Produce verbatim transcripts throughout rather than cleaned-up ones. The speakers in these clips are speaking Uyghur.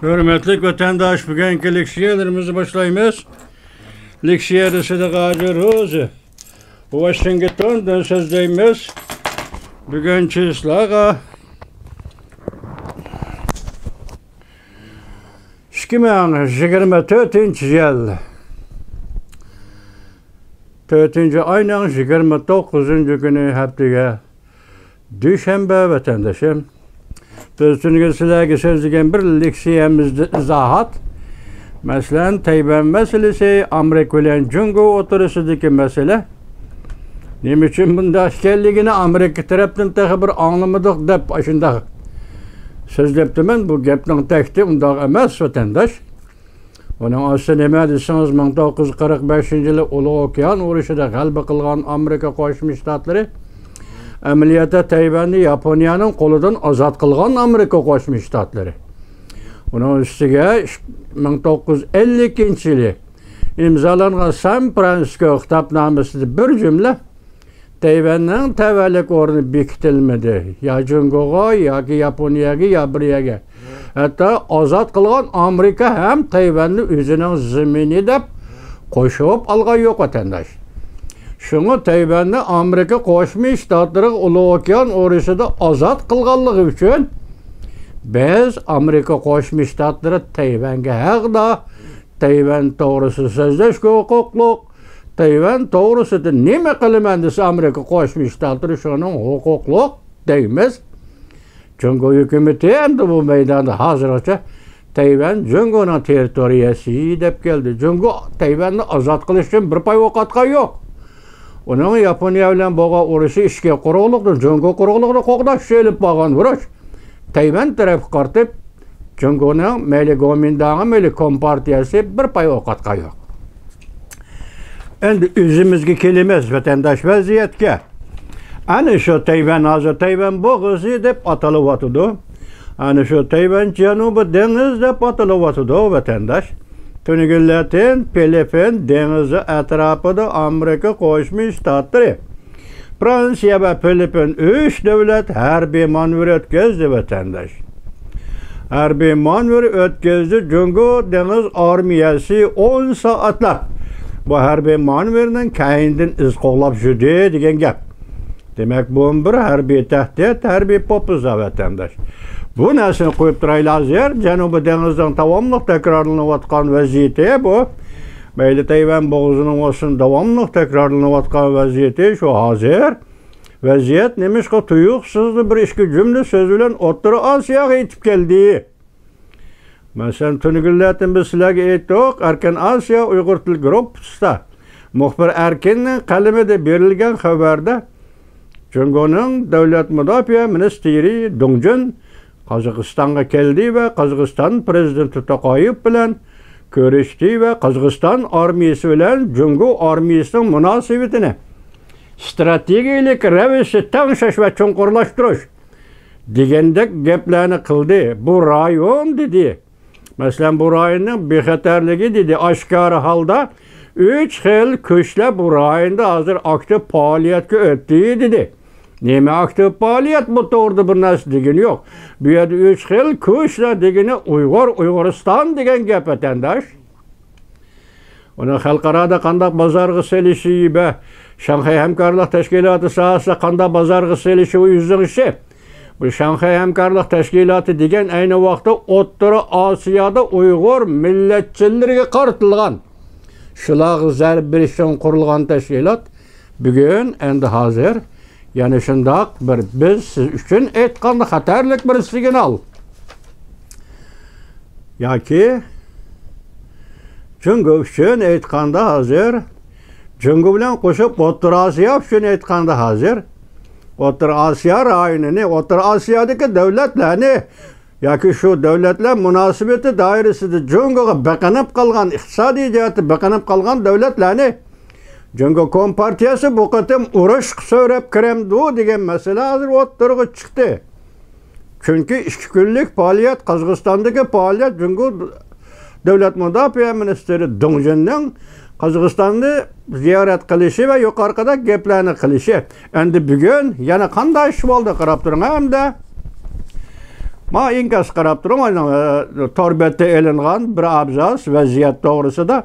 ھۆرمەتلىك ۋەتەنداش، بۈگۈنكى لېكسىيەلىرىمىزنى باشلايمىز. لېكسىيەدە سىدىق ھاجى روزى، ۋاشىنگتوندىن سۆزلەيمىز. بۈگۈن چىسلاغا ئىككى مىڭ يىگىرمە تۆتىنچى يىل تۆتىنچى ئاينىڭ يىگىرمە توققۇزىنچى كۈنى، ھەپتىگە دۈشەنبە، ۋەتەندىشىم. بىز تۈنۈگۈن سىلەرگە سۆزلىگەن بىر لېكسىيەمىزدە ئىزاھات. مەسىلەن، تەيۋەن مەسىلىسى، ئامېرىكا بىلەن جۇڭگو ئوتتۇرىسىدىكى مەسىلە. نېمە ئۈچۈن بۇنداق ئىكەنلىكىنى ئامېرىكا تەرەپتىن تېخى بىر ئاڭلىمىدۇق دەپ، ئاشۇنداق سۆزلەپتىمەن. بۇ گەپنىڭ تەكتى ئۇنداق ئەمەس، ۋەتەنداش. ئۇنىڭ ئاستى نېمە دېسىڭىز، مىڭ توققۇز يۈز قىرىق بەشىنچى يىلى ئۇلۇغ ئوكيان ئۇرۇشىدا غەلىبە قىلغان ئامېرىكا قوشما شتاتلىرى، ئەمەلىيەتتە تەيۋەننى ياپونىيەنىڭ قولىدىن ئازاد قىلغان ئامېرىكا قوشما شتاتلىرى. ئۇنىڭ ئۈستىگە مىڭ توققۇز يۈز ئەللىكىنچى يىلى ئىمزالانغان سان فرانسىسكو خىتابنامىسىدە بىر جۈملە تەيۋەننىڭ تەۋەلىك ئورنى بېكىتىلمىدى. يا جۇڭگوغا، ياكى ياپونىيەگە، يا بىر يەرگە. ھەتتا ئازاد قىلغان ئامېرىكا ھەم تەيۋەننى ئۆزىنىڭ زېمىنى دەپ قوشۇپ ئالغان يوق، ۋەتەنداش. شۇڭا تەيۋەننى ئامېرىكا قوشما شتاتلىرىغا ئۇلۇغ ئوكيان ئۇرۇشىدا ئازاد قىلغانلىقى ئۈچۈن، بىز ئامېرىكا قوشما شتاتلىرى تەيۋەنگە ھەقدار، تەيۋەن توغرىسىدا سۆزلەشكە ھوقۇقلۇق، تەيۋەن توغرىسىدا نېمە قىلىمەن دېسە، ئامېرىكا قوشما شتاتلىرى شۇنىڭ ھوقۇقلۇق دەيمىز. جۇڭگو ھۆكۈمىتى ئەمدى بۇ مەيداندا ھازىرغىچە تەيۋەن جۇڭگونىڭ تېررىتورىيەسى دەپ كەلدى. جۇڭگو تەيۋەننى ئازاد قىلىش ئۈچۈن بىر پاي ئوق ئاتقان يوق. ئۇنىڭ ياپونىيە بىلەن بولغان ئۇرۇشى ئىچكى قۇرۇقلۇقنى، جۇڭگو قۇرۇقلۇقىنى قوغداش ئۈچۈن ئېلىپ بارغان ئۇرۇش. تەيۋەن تەرەپكە قارىتىپ، جۇڭگونىڭ مەيلى گومىنداڭى، مەيلى كومپارتىيەسى بىر پاي ئوق ئاتقان يوق. ئەمدى ئۆزىمىزگە كېلىمىز، ۋەتەنداش، ۋەزىيەتكە. ئەنە شۇ تەيۋەن، ھازىر تەيۋەن بوغۇزى دەپ ئاتىلىۋاتىدۇ. ئەنە شۇ تەيۋەن جەنۇبىي دېڭىز دەپ ئاتىلىۋاتىدۇ، ۋەتەنداش. تۈنۈگۈنلەردىن فىلىپپىن دېڭىزى ئەتراپىدا ئامېرىكا قوشما شتاتلىرى، فرانسىيە ۋە فىلىپپىن ئۈچ دۆلەت ھەربىي مانېۋىر ئۆتكۈزدى، ۋەتەنداش. ھەربىي مانېۋىر ئۆتكۈزدى. جۇڭگو دېڭىز ئارمىيەسى ئون سائەتلەپ بۇ ھەربىي مانېۋىرنىڭ كەينىدىن ئىز قوغلاپ يۈردى دېگەن گەپ. دېمەك، بۇمۇ بىر ھەربىي تەھدىت، ھەربىي پوپىزا، ۋەتەنداش. بۇ نەرسىنى قويۇپ تۇرايلى ھازىر. جەنۇبىي دېڭىزنىڭ داۋاملىق تەكرارلىنىۋاتقان ۋەزىيىتى بۇ. مەيلى تەيۋەن بوغۇزىنىڭ بولسۇن، داۋاملىق تەكرارلىنىۋاتقان ۋەزىيىتى شۇ ھازىر. ۋەزىيەت نېمىشقا تۇيۇقسىزلا بىر ئىككى جۈملە سۆز بىلەن ئوتتۇرا ئاسىياغا يېتىپ كەلدى؟ مەسىلەن، تۈنۈگۈنلەردىن بىز سىلەرگە ئېيتتۇق، ئەركىن ئاسىيا ئۇيغۇر تىل گۇرۇپپىسىدا مۇخبىر ئەركىننىڭ قەلىمىدە بېرىلگەن خەۋەردە، جۇڭگونىڭ دۆلەت مۇداپىئە مىنىستىرى دۇڭ جۈن قازاقىستانغا كەلدى ۋە قازاقىستان پىرېزىدېنتى توقايېۋ بىلەن كۆرۈشتى ۋە قازاقىستان ئارمىيىسى بىلەن جۇڭگو ئارمىيىسىنىڭ مۇناسىۋىتىنى ئىستراتېگىيەلىك رەۋىشتە تەڭشەش ۋە چوڭقۇرلاشتۇرۇش دېگەندەك گەپلەرنى قىلدى. بۇ رايون، دېدى. مەسىلەن، بۇ رايوننىڭ بىخەتەرلىكى، دېدى، ئاشكارا ھالدا ئۈچ خىل كۈچلەر بۇ رايوندا ھازىر ئاكتىپ پائالىيەتكە ئۆتتى، دېدى. نېمە ئاكتىپ پائالىيەت؟ بۇ توغرىدا بىر نەرسە دېگىنى يوق. بۇ يەردە ئۈچ خىل كۈچلەر دېگىنى ئۇيغۇر، ئۇيغۇرىستان دېگەن گەپ، ۋەتەنداش. ئۇنى خەلقئارادا قانداق بازارغا سېلىشى ۋە شاڭخەي ھەمكارلىق تەشكىلاتى ساھەسىدە قانداق بازارغا سېلىشى ئۇ ئۆزىنىڭ ئىشى. بۇ شاڭخەي ھەمكارلىق تەشكىلاتى دېگەن ئەينى ۋاقىتتا ئوتتۇرا ئاسىيادا ئۇيغۇر مىللەتچىلىرىگە قارىتىلغان، شۇلارغا زەربە بېرىش ئۈچۈن قۇرۇلغان تەشكىلات. بۈگۈن ئەمدى ھازىر يەنە شۇنداق بىر، بىز سىز ئۈچۈن ئېيتقاندا، خەتەرلىك بىر سىگنال ياكى جۇڭگو ئۈچۈن ئېيتقاندا ھازىر، جۇڭگو بىلەن قوشۇپ ئوتتۇرا ئاسىيا ئۈچۈن ئېيتقاندا ھازىر، ئوتتۇرا ئاسىيا رايونىنى، ئوتتۇرا ئاسىيادىكى دۆلەتلەرنى ياكى شۇ دۆلەتلەر مۇناسىۋىتى دائىرىسىدە جۇڭگوغا بېقىنىپ قالغان، ئىقتىسادىي جەھەتتە بېقىنىپ قالغان دۆلەتلەرنى جۇڭگو كومپارتىيەسى بۇ قېتىم ئۇرۇشقا سۆرەپ كىرەمدۇ دېگەن مەسىلە ھازىر ئوتتۇرىغا چىقتى. چۈنكى ئىككى كۈنلۈك پائالىيەت، قازاقىستاندىكى پائالىيەت، جۇڭگو دۆلەت مۇداپىئە مىنىستىرى دۇڭ جۈننىڭ قازاقىستاننى زىيارەت قىلىشى ۋە يۇقىرىقىدەك گەپلەرنى قىلىشى. ئەمدى بۈگۈن يەنە قانداق ئىش بولدى، قاراپ تۇرۇڭ ئەمدى. ما ئىنكاس قاراپ تۇرۇڭ، ئاينىڭ، ئە، تور بەتتە ئېلىنغان بىر ئابزاس ۋەزىيەت توغرىسىدا.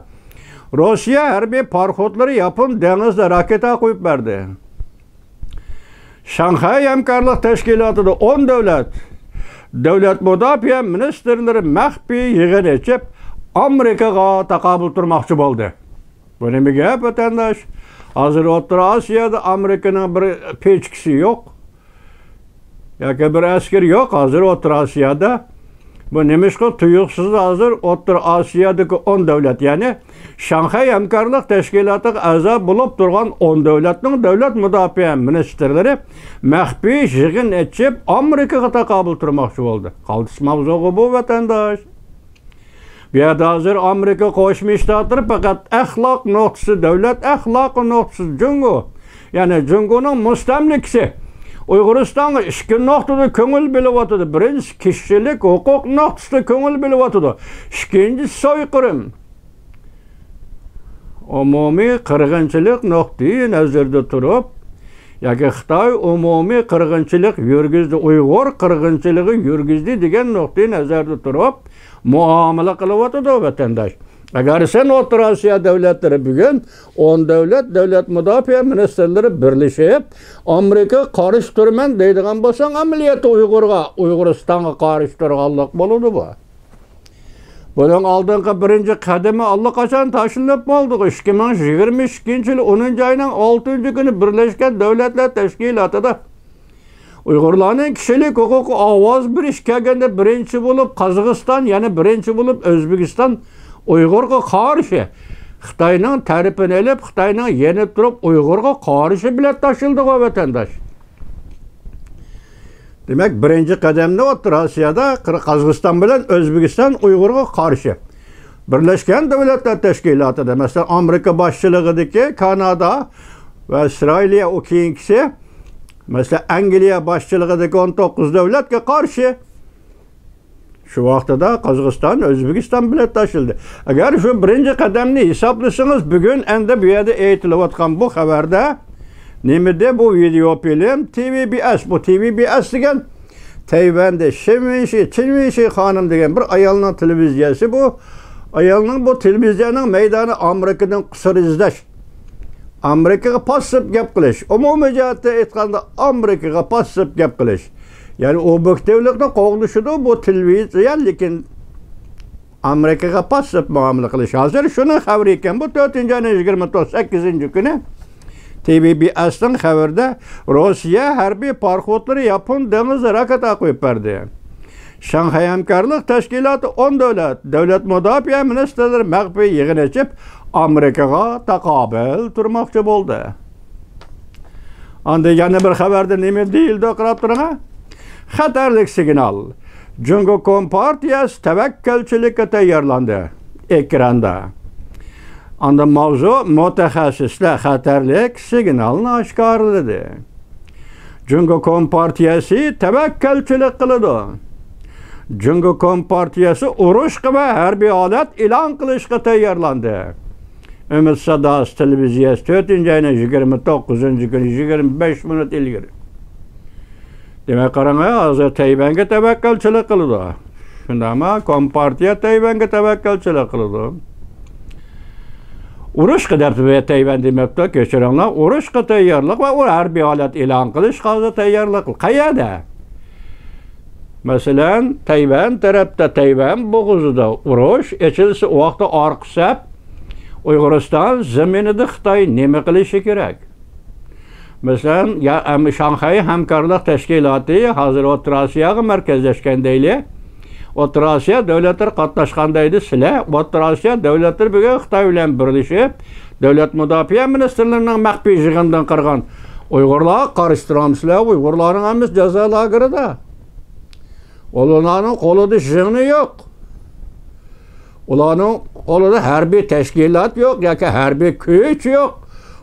روسىيە ھەربىي پاراخوتلىرى ياپون دېڭىزىدا راكېتا قويۇپ بەردى. شاڭخەي ھەمكارلىق تەشكىلاتىدا ئون دۆلەت دۆلەت مۇداپىئە مىنىستىرلىرى مەخپىي يىغىن ئېچىپ، ئامېرىكىغا تاقابىل تۇرماقچى بولدى. بۇ نېمە گەپ، ۋەتەنداش؟ ھازىر ئوتتۇرا ئاسىيادا ئامېرىكىنىڭ بىر پىچىكىسى يوق. ياكى بىر ئەسكىرى يوق ھازىر ئوتتۇرا ئاسىيادا. بۇ نېمىشقا تۇيۇقسىز ھازىر ئوتتۇرا ئاسىيادىكى ئون دۆلەت، يەنى شاڭخەي ھەمكارلىق تەشكىلاتىغا ئەزا بولۇپ تۇرغان ئون دۆلەتنىڭ دۆلەت مۇداپىئە مىنىستىرلىرى مەخپىي يىغىن ئېچىپ، ئامېرىكىغا تاقابىل تۇرماقچى بولدى. قالتىس ماۋزۇغۇ بۇ، ۋەتەنداش. بۇ يەردە ھازىر ئامېرىكا قوشما شتاتلىرى پەقەت ئەخلاق نۇقتىسى، دۆلەت ئەخلاقى نۇقتىسى جۇڭگو، يەنى جۇڭگونىڭ مۇستەملىكىسى ئۇيغۇرىستانغا ئىككى نۇقتىدا كۆڭۈل بۆلۈۋاتىدۇ. بىرىنچىسى، كىشىلىك ھوقۇق نۇقتىسىدا كۆڭۈل بۆلۈۋاتىدۇ. ئىككىنچىسى، سويقىرىم. ئومۇمىي قىرغىنچىلىق نۇقتىئى نەزىرىدە تۇرۇپ، ياكى خىتاي ئومۇمىي قىرغىنچىلىق يۈرگۈزدى، ئۇيغۇر قىرغىنچىلىقى يۈرگۈزدى دېگەن نۇقتىئى نەزەردە تۇرۇپ مۇئامىلە قىلىۋاتىدۇ، ۋەتەنداش. ئەگەر سەن ئوتتۇرا ئاسىيا دۆلەتلىرى بۈگۈن ئون دۆلەت دۆلەت مۇداپىئە مىنىستىرلىرى بىرلىشىپ، ئامېرىكىغا قارشى تۇرىمەن دەيدىغان بولساڭ، ئەمەلىيەتتە ئۇيغۇرغا، ئۇيغۇرىستانغا قارشى تۇرغانلىق بولىدۇ بۇ. بۇنىڭ ئالدىنقى بىرىنچى قەدىمى ئاللىقاچان تاشلىنىپ بولدى. ئىككى مىڭ يىگىرمە ئىككىنچى يىل ئونىنچى ئاينىڭ ئالتىنچى كۈنى بىرلەشكەن دۆلەتلەر تەشكىلاتىدا ئۇيغۇرلارنىڭ كىشىلىك ھوقۇقىغا ئاۋاز بېرىش كەلگەندە، بىرىنچى بولۇپ قازاقىستان، يەنە بىرىنچى بولۇپ ئۆزبېكىستان ئۇيغۇرغا قارشى، خىتاينىڭ تەرىپىنى ئېلىپ، خىتاينىڭ يېنىدا تۇرۇپ ئۇيغۇرغا قارشى بېلەت تاشلىدىغۇ، ۋەتەنداش. دېمەك، بىرىنچى قەدەمنى ئوتتۇرا ئاسىيادا قىر-، قازاقىستان بىلەن ئۆزبېكىستان ئۇيغۇرغا قارشى. بىرلەشكەن دۆلەتلەر تەشكىلاتىدا، مەسىلەن، ئامېرىكا باشچىلىقىدىكى كانادا ۋە ئىسرائىلىيە، ئۇ كېيىنكىسى، مەسىلەن، ئەنگلىيە باشچىلىقىدىكى ئون توققۇز دۆلەتكە قارشى. شۇ ۋاقتىدا قازاقىستان، ئۆزبېكىستان بېلەت تاشلىدى. ئەگەر شۇ بىرىنچى قەدەمنى ھېسابلىسىڭىز، بۈگۈن ئەندى بۇ يەردە ئېيتىلىۋاتقان بۇ خەۋەردە نېمىدە بۇ ۋىدېئو فىلىم، تى ۋى بى ئەس، بۇ تى ۋى بى ئەس دېگەن تەيۋەندە شىن ۋېنشى، چىن ۋېنشى خانىم دېگەن بىر ئايالنىڭ تېلېۋىزىيەسى بۇ. ئايالنىڭ بۇ تېلېۋىزىيەنىڭ مەيدانى ئامېرىكىدىن قۇسۇر ئىزدەش. ئامېرىكىغا پاسسىپ گەپ قىلىش. ئومۇمىي جەھەتتە ئېيتقاندا، ئامېرىكىغا پاسسىپ گەپ قىلىش. يەنى ئوبيېكتىۋلىقنى قوغلىشىدۇ بۇ تېلېۋىزىيە، لېكىن ئامېرىكىغا پاسسىپ مۇئامىلە قىلىش. ھازىر شۇنىڭ خەۋىرى ئىكەن. بۇ تۆتىنچى ئاينىڭ يىگىرمە توققۇز، سەككىزىنچى كۈنى تى ۋى بى ئەسنىڭ خەۋىرىدە روسىيە ھەربىي پاراخوتلىرى ياپون دېڭىزىدا راكېتا قويۇپ بەردى. شاڭخەي ھەمكارلىق تەشكىلاتى ئون دۆلەت دۆلەت مۇداپىئە مىنىستىرلىرى مەخپىي يىغىن ئېچىپ، ئامېرىكىغا تاقابىل تۇرماقچى بولدى. ئاندىن يەنە بىر خەۋەردە نېمە دېيىلدى، قاراپ تۇرۇڭ. خەتەرلىك سىگنال. جۇڭگو كومپارتىيەسى تەۋەككەلچىلىككە تەييارلاندى. ئېكراندا. ئاندىن ماۋزۇ، مۇتەخەسسىسلەر خەتەرلىك سىگنالنى ئاشكارىلىدى. جۇڭگو كومپارتىيەسى تەۋەككەلچىلىك قىلىدۇ. جۇڭگو كومپارتىيەسى ئۇرۇشقا ۋە ھەربىي ھالەت ئېلان قىلىشقا تەييارلاندى. ئۈمىد ساداسى تېلېۋىزىيەسى تۆتىنچى ئاينىڭ يىگىرمە توققۇزىنچى كۈنى، يىگىرمە بەش مىنۇت ئىلگىرى. دېمەك، قاراڭ، ھازىر تەيۋەنگە تەۋەككەلچىلىك قىلىدۇ. شۇنداقمۇ؟ كومپارتىيە تەيۋەنگە تەۋەككەلچىلىك قىلىدۇ. ئۇرۇشقا دەپ تەيۋەن دېمەپتۇ، كەچۈرۈڭلار. ئۇرۇشقا تەييارلىق ۋە ئۇ ھەربىي ھالەت ئېلان قىلىشقا ھازىر تەييارلىق. قەيەردە؟ مەسىلەن، تەيۋەن تەرەپتە، تەيۋەن بوغۇزىدا ئۇرۇش ئېچىلسا، ئۇ ۋاقىتتا ئارقا سەپ ئۇيغۇرىستان زېمىنىدا خىتاي نېمە قىلىشى كېرەك؟ مەسىلەن، يا، ئەم، شاڭخەي ھەمكارلىق تەشكىلاتى ھازىر ئوتتۇرا ئاسىياغا مەركەزلەشكەن دەيلى. ئوتتۇرا ئاسىيا دۆلەتلىرى قاتناشقان دەيدۇ سىلەر. ئوتتۇرا ئاسىيا دۆلەتلىرى بۈگۈن خىتاي بىلەن بىرلىشىپ، دۆلەت مۇداپىئە مىنىستىرلىرىنىڭ مەخپىي يىغىنىدىن قىرغان ئۇيغۇرلارغا قارشى تۇرامسىلەر؟ ئۇيغۇرلارنىڭ ھەممىسى جازا لاگېرىدا. ئۇلارنىڭ قولىدا ژىڭنە يوق. ئۇلارنىڭ قولىدا ھەربىي تەشكىلات يوق ياكى ھەربىي كۈچ يوق.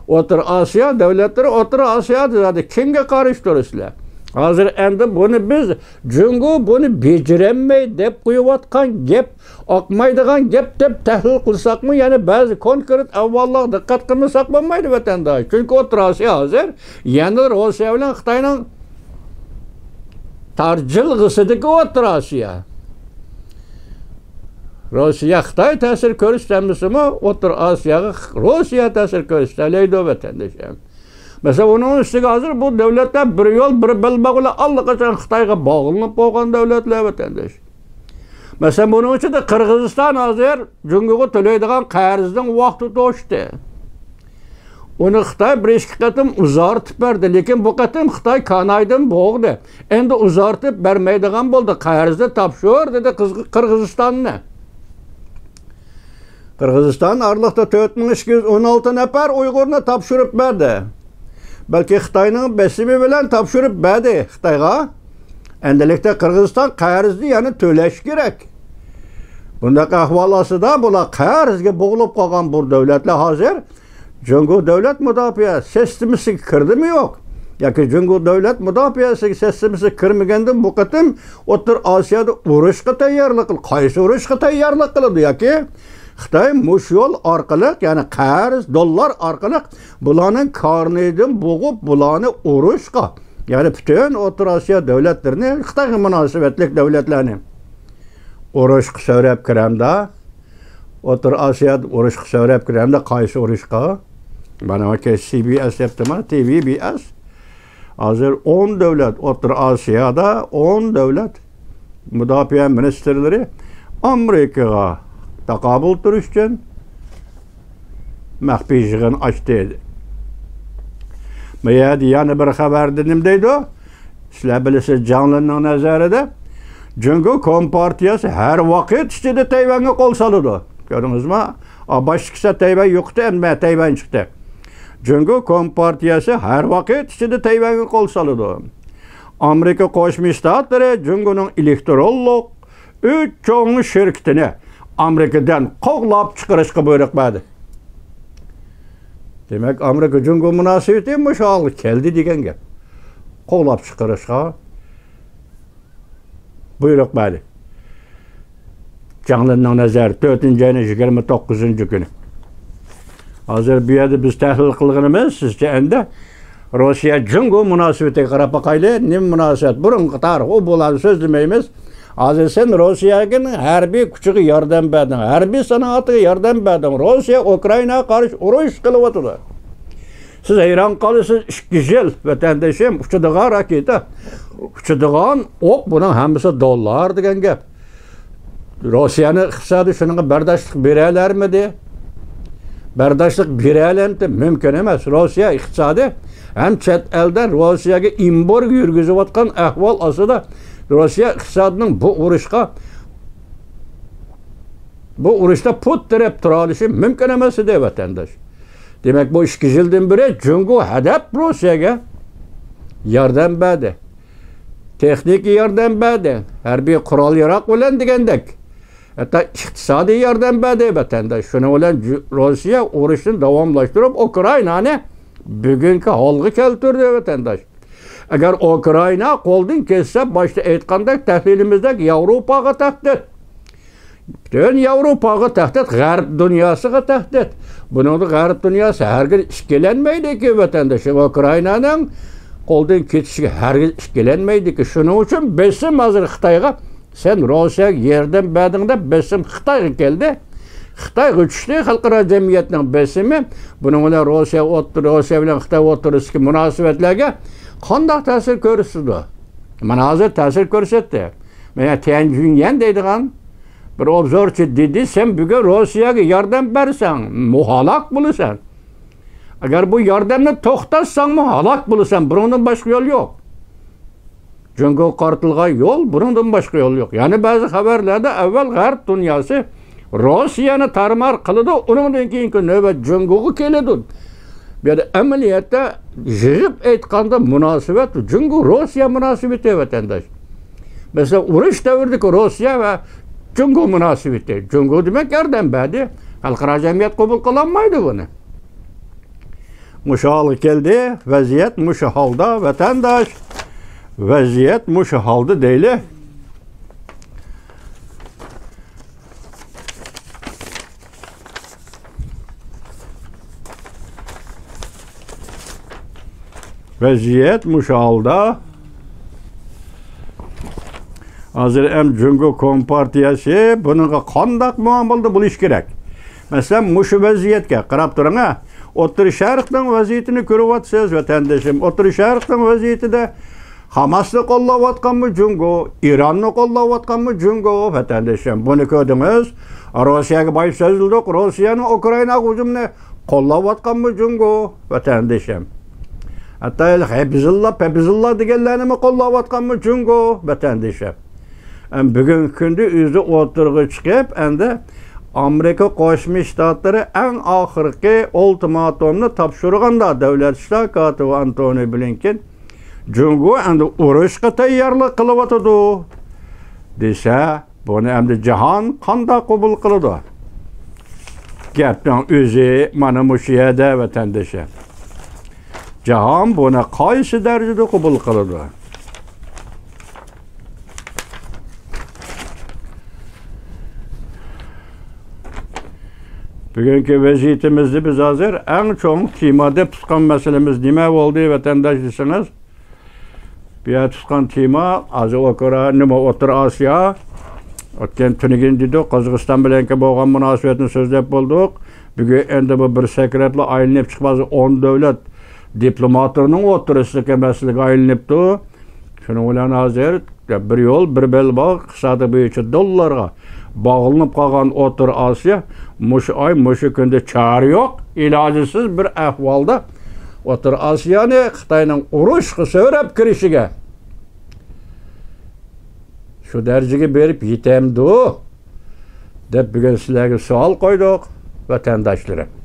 ئوتتۇرا ئاسىيا دۆلەتلىرى، ئوتتۇرا ئاسىيادا زادى كىمگە قارشى تۇرىسىلەر؟ ھازىر ئەندى بۇنى بىز، جۇڭگو بۇنى بېجىرەلمەي دەپ قويۇۋاتقان گەپ، ئاقمايدىغان گەپ دەپ تەھلىل قىلساقمۇ، يەنە بەزى كونكرېت ئەھۋاللارغا دىققەت قىلمىساق بولمايدۇ، ۋەتەنداش. چۈنكى ئوتتۇرا ئاسىيا ھازىر يەنە روسىيە بىلەن خىتاينىڭ تار جىلغىسىدىكى ئوتتۇرا ئاسىيا. روسىيە خىتاي تەسىر كۆرسىتەلمىسىمۇ، ئوتتۇرا ئاسىياغا روسىيە تەسىر كۆرسىتەلەيدۇ، ۋەتەندىشىم. مەسىلەن، ئۇنىڭ ئۈستىگە ھازىر بۇ دۆلەتلەر بىر يول، بىر بەلباغ بىلەن ئاللىقاچان خىتايغا باغلىنىپ بولغان دۆلەتلەر، ۋەتەنداش. مەسىلەن، بۇنىڭ ئىچىدە قىرغىزىستان ھازىر جۇڭگوغا تۆلەيدىغان قەرزنىڭ ۋاقتى توشتى. ئۇنى خىتاي بىر ئىككى قېتىم ئۇزارتىپ بەردى، لېكىن بۇ قېتىم خىتاي كانايدىن بوغدى. ئەمدى ئۇزارتىپ بەرمەيدىغان بولدى. قەرزنى تاپشۇر، دېدى قىز-، قىرغىزىستاننى. قىرغىزىستان ئارىلىقتا تۆت مىڭ ئىككى يۈز ئون ئالتە نەپەر ئۇيغۇرنى تاپشۇرۇپ بەردى. بەلكى خىتاينىڭ بېسىمى بىلەن تاپشۇرۇپ بەردى خىتايغا. ئەمدىلىكتە قىرغىزىستان قەرزنى يەنە تۆلەش كېرەك. بۇنداق ئەھۋال ئاستىدا بۇلار قەرزگە بوغۇلۇپ قالغان بۇ دۆلەتلەر ھازىر جۇڭگو دۆلەت مۇداپىئە سىستېمىسىگە كىردىمۇ يوق؟ ياكى جۇڭگو دۆلەت مۇداپىئە سىستېمىسىگە كىرمىگەندىن بۇ قېتىم ئوتتۇرا ئاسىيادا ئۇرۇشقا تەييارلىق قىل-، قايسى ئۇرۇشقا تەييارلىق قىلىدۇ؟ ياكى خىتاي مۇشۇ يول ئارقىلىق، يەنى قەرز، دوللار ئارقىلىق بۇلارنىڭ كارنىدىن بوغۇپ، بۇلارنى ئۇرۇشقا، يەنى پۈتۈن ئوتتۇرا ئاسىيا دۆلەتلىرىنى، خىتايغا مۇناسىۋەتلىك دۆلەتلەرنى ئۇرۇشقا سۆرەپ كىرەمدە، ئوتتۇرا ئاسىيادا ئۇرۇشقا سۆرەپ كىرەمدە، قايسى ئۇرۇشقا؟ مانا كەچ سى بى ئەس دەپتىما، تى ۋى بى ئەس. ھازىر ئون دۆلەت، ئوتتۇرا ئاسىيادا ئون دۆلەت مۇداپىئە مىنىستىرلىرى ئامېرىكىغا تاقابىل تۇرۇش ئۈچۈن مەخپىي يىغىن ئاچتى. بۇ يەردە يەنە بىر خەۋەردە نېمە دەيدۇ؟ سىلەر بىلىسىز، جاڭ لىننىڭ نەزەرىدە جۇڭگو كومپارتىيەسى ھەر ۋاقىت ئىچىدە تەيۋەنگە قول سالىدۇ. كۆردىڭىزمۇ؟ ئا، باشتا كىشى تەيۋەن يوقتى، ئەمما تەيۋەن چىقتى. جۇڭگو كومپارتىيەسى ھەر ۋاقىت ئىچىدە تەيۋەنگە قول سالىدۇ. ئامېرىكا قوشما شتاتلىرى جۇڭگونىڭ ئېلېكترونلۇق ئۈچ چوڭ شىركىتىنى ئامېرىكىدىن قوغلاپ چىقىرىشقا بۇيرۇق بەردى. دېمەك، ئامېرىكا جۇڭگو مۇناسىۋىتى مۇشۇ ھالغا كەلدى دېگەن گەپ. قوغلاپ چىقىرىشقا بۇيرۇق بەردى. جاڭ لىننىڭ نەزەر، تۆتىنچى ئاينىڭ يىگىرمە توققۇزىنچى كۈنى. ھازىر بۇ يەردە بىز تەھلىل قىلغىنىمىز، سىزچە ئەمدى روسىيە جۇڭگو مۇناسىۋىتىگە قاراپ باقايلى. نېمە مۇناسىۋەت؟ بۇرۇنقى تارىخ، ئۇ بۇلارنى سۆزلىمەيمىز. ھازىر سەن روسىيەنىڭ ھەربىي كۈچىگە ياردەم بەردىڭ، ھەربىي سانائىتىگە ياردەم بەردىڭ. روسىيە ئۇكرائىناغا قارشى ئۇرۇش قىلىۋاتىدۇ. سىز ھەيران قالىسىز، ئىككى يىل، ۋەتەندىشىم، ئۇچىدىغان راكېتا، ئۇچىدىغان ئوق، بۇنىڭ ھەممىسى دوللار دېگەن گەپ. روسىيەنىڭ ئىقتىسادى شۇنىڭغا بەرداشلىق بېرەلەرمىدى؟ بەرداشلىق بېرەلەمدى؟ مۇمكىن ئەمەس. روسىيە ئىقتىسادى ھەم چەت ئەلدە روسىيەگە ئېمبارگو يۈرگۈزۈۋاتقان ئەھۋال ئاستىدا روسىيە ئىقتىسادىنىڭ بۇ ئۇرۇشقا، بۇ ئۇرۇشتا پۇت تىرەپ تۇرالىشى مۇمكىن ئەمەس ئىدى، ۋەتەنداش. دېمەك، بۇ ئىككى يىلدىن بېرى جۇڭگو ھەدەپ روسىيەگە ياردەم بەردى. تېخنىكا ياردەم بەردى. ھەربىي قورال-ياراغ بىلەن دېگەندەك. ھەتتا ئىقتىسادىي ياردەم بەردى، ۋەتەنداش. شۇنىڭ بىلەن جۇ-، روسىيە ئۇرۇشنى داۋاملاشتۇرۇپ، ئۇكرائىنانى بۈگۈنكى ھالغا كەلتۈردى، ۋەتەنداش. ئەگەر ئۇكرائىنا قولدىن كەتسە، باشتا ئېيتقاندەك، تەھلىلىمىزدەك، ياۋروپاغا تەھدىت. پۈتۈن ياۋروپاغا تەھدىت، غەرب دۇنياسىغا تەھدىت. بۇنىڭدا غەرب دۇنياسى ھەرگىز ئىككىلەنمەيدىكى، ۋەتەندىشى ئۇكرائىنانىڭ قولدىن كېتىشىگە ھەرگىز ئىككىلەنمەيدىكى. شۇنىڭ ئۈچۈن بېسىم ھازىر خىتايغا، سەن روسىيەگە ياردەم بەردىڭ دەپ بېسىم خىتايغا كەلدى. خىتايغا چۈشتى خەلقئارا جەمئىيەتنىڭ بېسىمى. بۇنىڭ بىلەن روسىيە ئوتتۇرا-، روسىيە بىلەن خىتاي ئوتتۇرىسىدىكى مۇناسىۋەتلەرگە قانداق تەسىر كۆرسىتىدۇ؟ مانا ھازىر تەسىر كۆرسەتتى. مانا تيەن جۈنيەن دەيدىغان بىر ئوبزورچى دېدى، سەن بۈگۈن روسىيەگە ياردەم بەرسەڭ، مۇ-، ھالاك بولىسەن. ئەگەر بۇ ياردەمنى توختاتساڭمۇ ھالاك بولىسەن، بۇنىڭدىن باشقا يول يوق. جۇڭگوغا قارىتىلغان يول، بۇنىڭدىن باشقا يول يوق. يەنە بەزى خەۋەرلەردە ئەۋۋەل غەرب دۇنياسى روسىيەنى تارمار قىلىدۇ، ئۇنىڭدىن كېيىنكى نۆۋەت جۇڭگوغا كېلىدۇ. بۇ يەردە ئەمەلىيەتتە يىغىپ ئېيتقاندا مۇناسىۋەت جۇڭگو روسىيە مۇناسىۋىتى، ۋەتەنداش. مەسىلەن، ئۇرۇش دەۋرىدىكى روسىيە ۋە جۇڭگو مۇناسىۋىتى. جۇڭگو دېمەك ياردەم بەردى. خەلقئارا جەمئىيەت قوبۇل قىلالمايدۇ بۇنى. مۇشۇ ھالغا كەلدى. ۋەزىيەت مۇشۇ ھالدا، ۋەتەنداش. ۋەزىيەت مۇشۇ ھالدا دەيلى. ۋەزىيەت مۇشۇ ھالدا. ھازىر ئەم جۇڭگو كومپارتىيەسى بۇنىڭغا قانداق مۇئامىلىدە بولۇش كېرەك؟ مەسىلەن، مۇشۇ ۋەزىيەتكە قاراپ تۇرۇڭ، ھە. ئوتتۇرا شەرقنىڭ ۋەزىيىتىنى كۆرۈۋاتىسىز، ۋەتەندىشىم. ئوتتۇرا شەرقنىڭ ۋەزىيىتىدە ھاماسنى قوللاۋاتقانمۇ جۇڭگو، ئىراننى قوللاۋاتقانمۇ جۇڭگو، ۋەتەندىشىم. بۇنى كۆردىڭىز. روسىيەگە بايا سۆزلىدۇق. روسىيەنىڭ ئۇكرائىناغا ھۇجۇمىنى قوللاۋاتقانمۇ جۇڭگو، ۋەتەندىشىم. ھەتتا ھېلى ھەبىزىللا، پەبىزىللا دېگەنلەرنىمۇ قوللاۋاتقانمۇ جۇڭگو، ۋەتەندىشىم. ئەم، بۈگۈنكى كۈندە ئۆزى ئوتتۇرىغا چىقىپ، ئەمدى ئامېرىكا قوشما شتاتلىرى ئەڭ ئاخىرقى ئۇلتىماتومنى تاپشۇرغاندا، دۆلەت ئىشلار كاتىپى ئانتونى بلىنكېن، جۇڭگو ئەمدى ئۇرۇشقا تەييارلىق قىلىۋاتىدۇ دېسە، بۇنى ئەمدى جاھان قانداق قوبۇل قىلىدۇ؟ گەپنىڭ ئۆزى مانا مۇشۇ يەردە، ۋەتەندىشىم. جاھان بۇنى قايسى دەرىجىدە قوبۇل قىلىدۇ؟ بۈگۈنكى ۋەزىيىتىمىزدە بىز ھازىر ئەڭ چوڭ تېما دەپ تۇتقان مەسىلىمىز نېمە بولدى، ۋەتەنداش دېسىڭىز، بۇ يەردە تۇتقان تېما ھازىر ئوكرا-، نېمە، ئوتتۇرا ئاسىيا. ئۆتكەن تۈنۈگۈن دېدۇق، قازاقىستان بىلەنكى بولغان مۇناسىۋەتنى سۆزلەپ بولدۇق. بۈگۈن ئەمدى بۇ بىر سەكرەپلا ئايلىنىپ چىقىپ، ھازىر ئون دۆلەت دىپلوماتلىرىنىڭ ئوتتۇرىسىدىكى مەسىلىگە ئايلىنىپتۇ. شۇنىڭ بىلەن ھازىر بىر يول، بىر بەلباغ ئىقتىسادى بويىچە دوللارغا باغلىنىپ قالغان ئوتتۇرا ئاسىيا مۇشۇ ئاي، مۇشۇ كۈندە چارە يوق، ئىلاجىسىز بىر ئەھۋالدا ئوتتۇرا ئاسىيانى خىتاينىڭ ئۇرۇشقا سۆرەپ كىرىشىگە شۇ دەرىجىگە بېرىپ يېتەمدۇ دەپ بۈگۈن سىلەرگە سوئال قويدۇق، ۋەتەنداشلىرىم.